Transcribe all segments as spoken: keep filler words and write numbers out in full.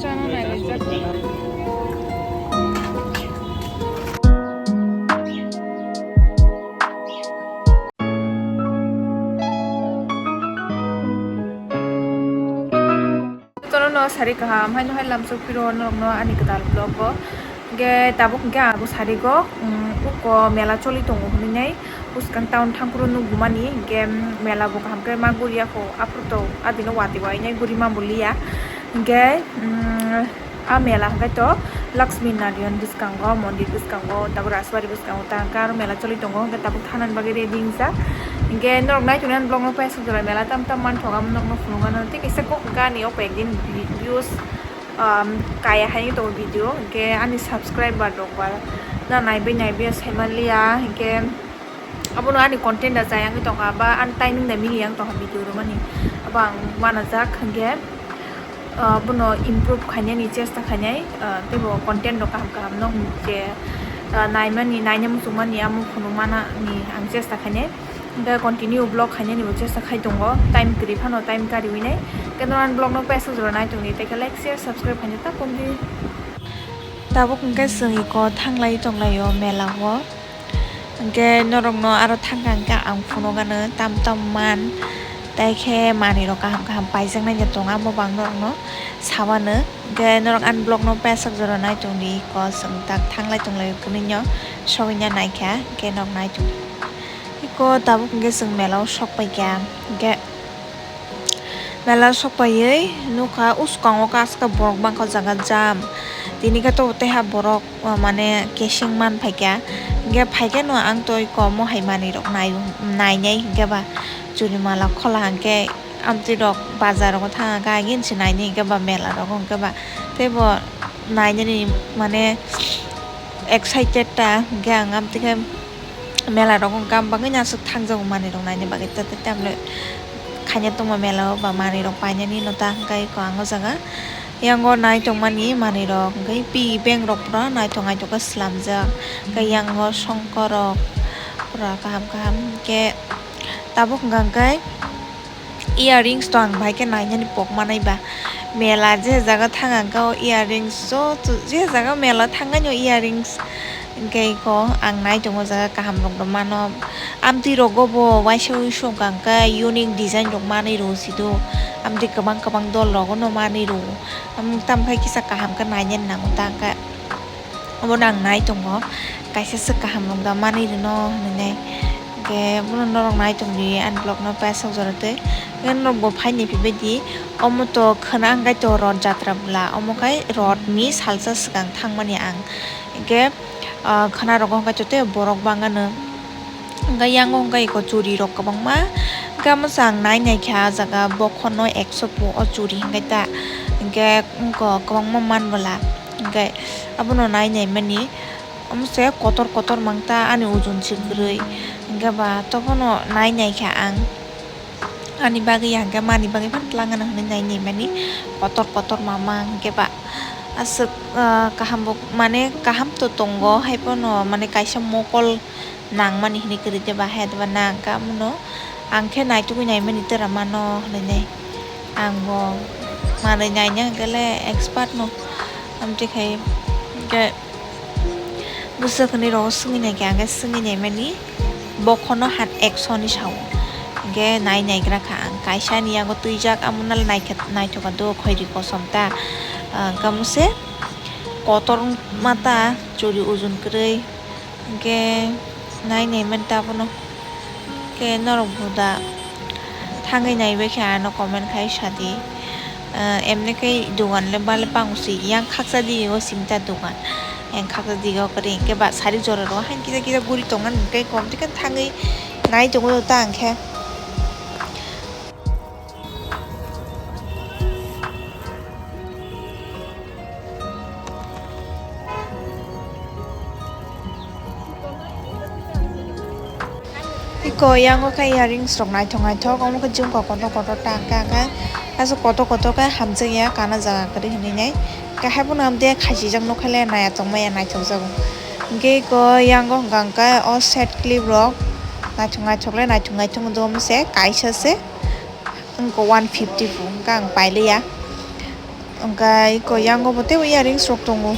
Chana nai rijak. Jotono no sari kaham, haino hai lamsok phiro norokno ani kwtal vlog o. Hingke tabuk hingke ang bo sari go, um, uko mela choli tongo hinui nai, bwskang town thangphuru nukgumani, hingke, um, mela bo kaham khe ma guriya kho, aphuru to adino watwi wainai guri ma bo liya. Hingke, um, a mela hingke to Lakshmi Narayan bwskango, mondir bwskango, tabuk Rajbari bwskango ta hingke aro mela choli tongo, hingke tabuk thanani bagwi ready wngjak. Hingke norok nai tongnai ani vlog no paisa jora mela tam tam manthogo, amo norokno phunukgano tei kaisa kok hingke ani o koi ekdin vi-, views um, kaya hai tongo video, hingke ani subscriber rok ba na naibai naibai sai manliya, hingke abono ani content da jaya wngwi tongkha, ba ani timing da mili yang tongkha video rwmani, abo ang uanajak, hingke, uh, bono improve khainani chesta khainai, uh, teibo content rok kaham kaham no je, uh, naimani, naina muchungmani amo phunukmani ang chesta khainai. Hingke continue vlog khainani bo chesta khai tongo, time kwrwi phano time kariwi nai. Hingke norok ani vlog no paisa jora nai tongdi, tei khe like, share, subscribe khaina ta komdi. Tabuk hingke chwng iko thanglai tonglaio mela o. Hingke norokno aro thangkha hingke ang phunukgano tam tam man, tei khe manwi rok kaham kaham paijaknai no tongo, amo bo ang norokno sawano. Hingke norok ani vlog no paisa jora nai tongdi, iko chwng tak thanglai tonglaio kwrwino sogwina naikha, hingke norok nai tongdi. Iko tabuk hingke chwng mela o sok paikha, hingke mela o sok paiwi nukha, uskango kaska borok bangkha o jaga jam. Tini khe to teiha borok, o, mane casing man phaikha, hingke phaikhe no ang to iko omo hai manwi rok nai, nainai hingke ba churi mala khola hingke amtwi rok bazar rogo thang kha, agin se nainai hingke ba mela rogo hingke ba teibo nainani mane excited ta hingke ang amtwi khe. Mela rok wngkha, ang bagwi no aswk thangjago manwi rok naina bagwi, tei, tei, tamle khaina tongma mela o ba manwi rok painani no ta hwnkhe eko ang o jaga. Yang o nai tongmani manwi rok hwnkhe pi beng rok pura naithok naithok khe swlamjak, tei yang o songkor rok pura kaham kaham hwnkhe tabuk hwnkha hwnkhe. Earrings to ang bahai khe nainani pok manai ba. Mela je jaga thang ang khe o earrings joto je jaga mela thang ani o earrings. Hingke eko ang nai tongo jaga kaham rok no mano. Amtwi rogo bo waisa ui song kha hingke unique design rok manwi rw si do. Amtwi kwbang kwbang dol rogo no manwi rw. Am tamo khe kisa kaham khe nainani nango ta hingke. Obono ang nai tongo, kaisa swk kaham rok da manwi rwno hinwi nai. Hwnkhe bono norok nai tongdi ani vlog no paisa jora twi. Hwnkhe norok bo phaini phaibaidi, omo to khwna hwnkhe to Roth Jatra bwla, omo khai Roth ni salsa swkang thangmani ang. Hwnkhe, ah, khwna rogo hwnkhe to tei borok bangano. Hwnkhe yang o hwnkhe eko churi rok kwbangma. Hwnkhe amo chwng nai naikha ah jaga bokhorno ekso po o churi hwnkhe ta. Hwnkhe wngkha kwbangma man bwla. Hwnkhe abono nai naimani omo se kotor kotor mang ta ani ojon se kwrwi. Hwnkhe ba tobono nai naikha ang. Ani bagwi ya hwnkhe mani bagwi phano twlangano hwnwi nai naimani kotor kotor ma mang hwnkhe ba aswk, ah, kaham bo mane kaham to tongo haiphano mane kaisa mokol nangmani hinwi kwrwi de ba hai de ba nang kha, abono ang khe naitugwi naimani tera mano hinwi nai. Ang bo manwi naina hwnkhe le expert no, amtwi khai hwnkhe bwswk hinwi rogo swngwi naikhe ang khe swngwi naimani bokhorno han ekso ni sao. Hwnkhe nai naigra kha ang, kaisa ni yago twijak, amo nal naithoka do khoiri kosom ta, ah, hwnkhe mose kotor ma ta churi ojon kwrwi. Hwnkhe nai nai man ta abono. Khe norok bo da thangwi naibai khe ano comment khai sadi. Ah, emni khe dogan le bale pango si yang khaksa di o simi ta dogan. Yang khaksa di o kwrwi hwnkhe ba sari jora ro han kisa kisa guri tongan hwnkhe kom khe thangwi nai tongo ta hwnkhe. Iko yango khe earrings rok naithok naithok, omo khe jumkha kotor kotor ta hwnkhe hwnkhe aswk kotor kotor khe hamjakya kana jaga kwrwi hinwi nai. Khe haiphano amtwi khaisijak nokha le naiya tongmaya naithokjago. Hwnkhe iko yango hwnkha hwnkhe o set clip rok naithok naithok le naithok naithok wngdo omo se kaisa se. Wngkha one fifty bo, wngkha ang pailiya. Hwnkhe iko yango bo teibo earrings rok tongo.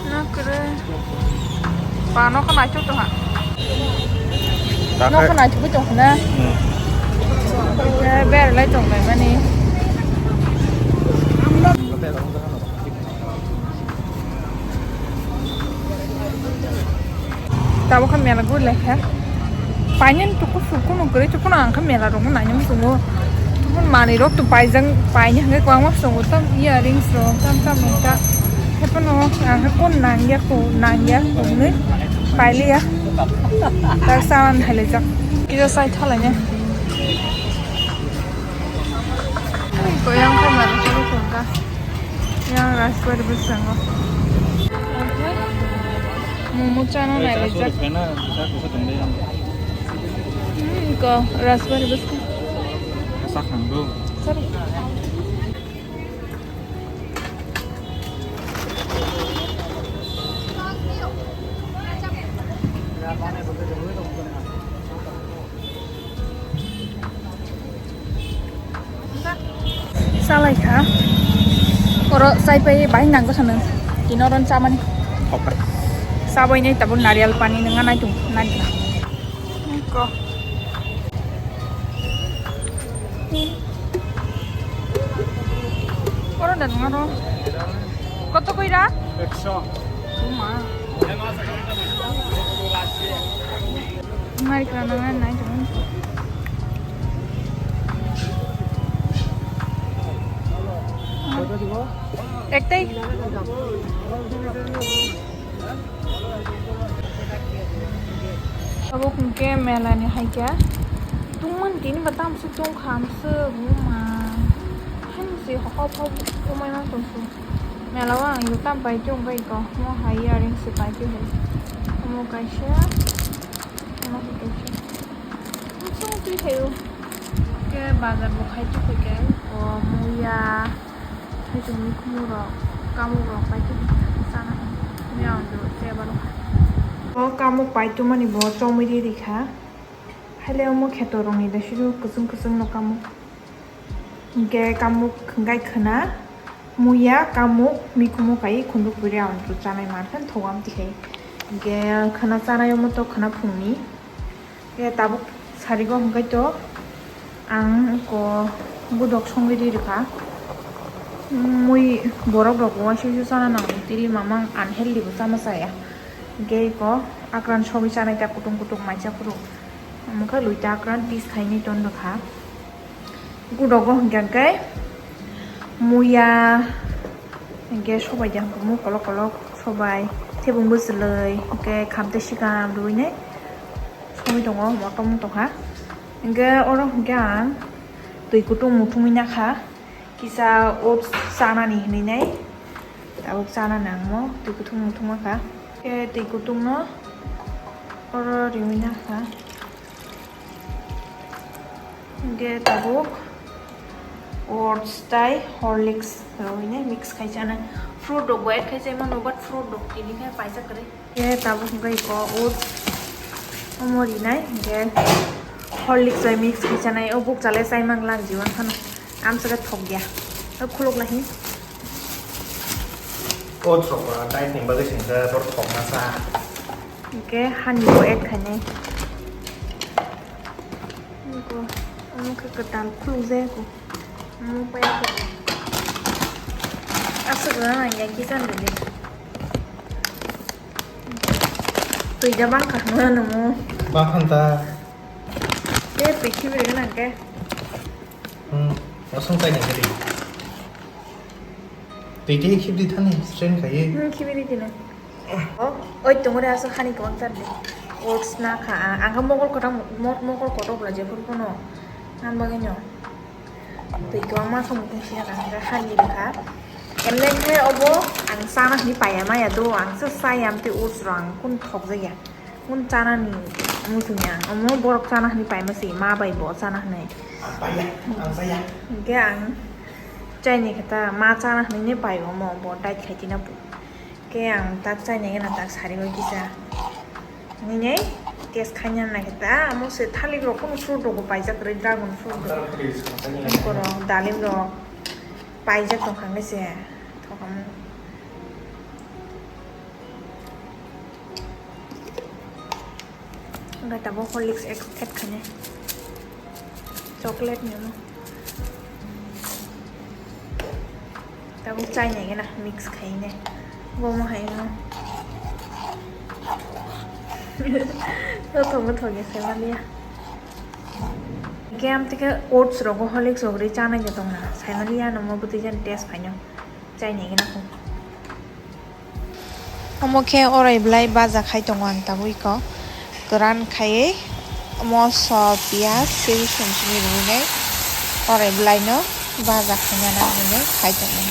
Nokre. Ba nokha naithok tongha. Nokha naithok tongha na. Hmm. Beralai tonglaimani. Tabukha mela gurilaikha. Painani tuku suku no kwrwi tuku no ang kha mela rok no naina muchungo. Manwi rok to paijak paini hwnkhe kwbangma muchungo tam earrings rok tam tam rok ta. Hephano ang khe kon nangya ko nangya ko hwnwi pailiya. Tak saman hailaijak. Kisa sai thalaina. Koyang kha mela khe rukun ka. Yang raspberry bwskango. Momo chana nailaijak. Hmm, ko raspberry bwskang. Sakhang do. Sorry. Salai kha. Oro chai pai bahai nang jakha nang. Tino ron chamani. Oke. Sabai nai tabuk narial pani nang nai tu nai. Ko. Oro dan ngaro. Koto koira? Ekso. Uma. Nai kra nang nai tu. Ektai. Abo hwnkhe mela ni hai khe tungmani tini ba tamswk tongkha amswk buma. Haino se hokha hokha umai ma tongsu. Mela o ang iko tam pai tong bai ko mo hai earrings se pai tong hai. Omo kaisa, omo hai kaisa. Amswk twi thaio. Ke bazar bo khai tong khe o muya. Hai chwngni khumui rok, kamuk rok pai khe chana hwn. Miyang do se abo rok. O kamuk pai tongmani bo chomui ri ri kha. Haile omo kheto rokni de sidu kwchwng kwchwng no kamuk. Hinkhe kamuk hwnkhe khwna, muya, kamuk, mikhumu kai khunduk puri ang chanai man khe thogam tikhai. Hinkhe khwna chanai omo to khwna phungni. Khe tabuk sarigo hwnkhe to ang ko budok songwi ri rwkha. Mui borok rok uaisa uaisa chana nango, tiri mamang unhealthy bo chama chaya. Hwnkhe ko akran sogwi chanai ta kutung kutung maisa phuru. Omo khe luita akran piece khainwi ton rwkha. Gudogo hwnkhe hwnkhe muya, hwnkhe sobai de hwnkhe mu kolok kolok sobai, thebung bwchwlwi, hwnkhe khamtwi sikam rwinai songwi tongo, motom wng tongkha. Hwnkhe oro hwnkhe ang twi kutung muthungwi nakha, kisa oats chanani hinwi nai, tabuk chanani ang mo twi kutung muthungma kha. Hwnkhe twi kutung no oro riwi nakha. Hwnkhe tabuk oats tai Horlicks rwinai mix khai chanai. Fruit rok bo add khai chaimano, but fruit rok tini khe paisa kwrwi. Hwnkhe tabuk hwnkhe iko oats omo rinai, hwnkhe Horlicks bai mix khai chanai. O bukcha le chaimang lang jiwan phano. Amswk khe thok ya. O khuluk lahi. Oats rok diet ni bagwi singkhe bor thokma sa. Hwnkhe hani bo add khainai. Niko, omo khe kwtal khuluk jaya kho. Omo paya kho. Aswk rwna nang ya kisa nini. Twi da bang kha hwnwi nwngo. Bang khan ta. Tei twi khibiri gwnang khe. Hmm, aswk chai nang khe di. Twi twi khibidi thani strain khaiwi. Hmm, khibidi tino. Oh, oi tongo re aswk hani kwbang char di. Oats na kha ang, ang khe mokol kotor, mo-, mokol kotor bwla jephuru phano. Ang bagwi no. Twi kwbangma khe mukhung siya kha, hwnkhe hani rwkha. Emlai khe obo ang chana hwnwi paiya maya do, ang se chaya amtwi oats rok ang kunu thokjakya. Kunu chanani Muchungya, omo borok chana hwnwi paima se, ma bai bo chana hwnwi. Ang paiya, ang paiya. Hwnkhe ang chaini khe ta ma chana hwnwi ne pai omo, bo diet khai tina bo. Khe ang tak chaini gana tak sari bai kisa. Nini test khaina nai khe ta, omo se thalik rok kono fruit rok bo paijak kwrwi, dragon fruit rok. Ang koro dalim rok paijak tong kha se, thok omo. Hwnkhe tabuk Horlicks add, add khainai. Chocolate ni omo. Tabuk chainai gana mix khainai. Bomo hai no. Bothong bothong ya se maliya. Hwnkhe amtwkhe oats rogo Horlicks rok ri chanai ya tongna. Sai maliya no mo bwtwi jan taste phaino. Chainai gana kho. Omo khe orai belai baja khai tongo ang tabuk iko. Kwran khaiwi moso, piyaj, siri sum simi rwgwi nai orai belai no baja khaina nang hinwi khai tongo.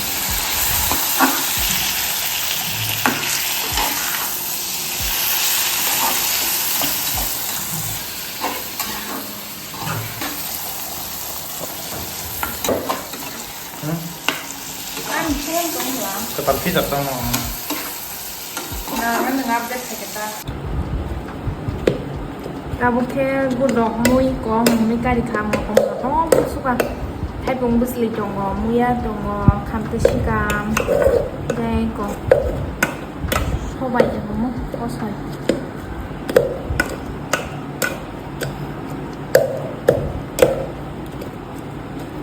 Hmm? Ang phone tong la. Kwtal phi jat tong no. Na, na, na, update khai ta. Tabuk khe gudok mui ko, mui kari kha, mo kom ko, tom suka. Thaipung bwsli tongo, muya tongo, khamtwi sikam, tei ko. Sobai tongo mo, kosoi.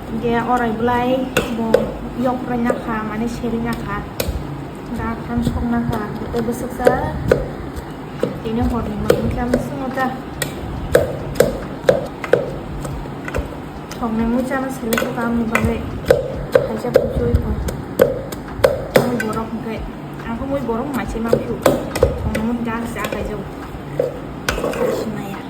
Hwnkhe orai belai bo yok rai nakha, mane seri nakha, da khan sok nakha, tei bwswksa tini horni manwi khe swngwta. Songnai mui chana selekgo tamni bagwi kaisa kuchui ko. Mui borok hwnkhe, ang khe mui borok mai se mangphiu. Songnai mui da se akai jago. Sinaya.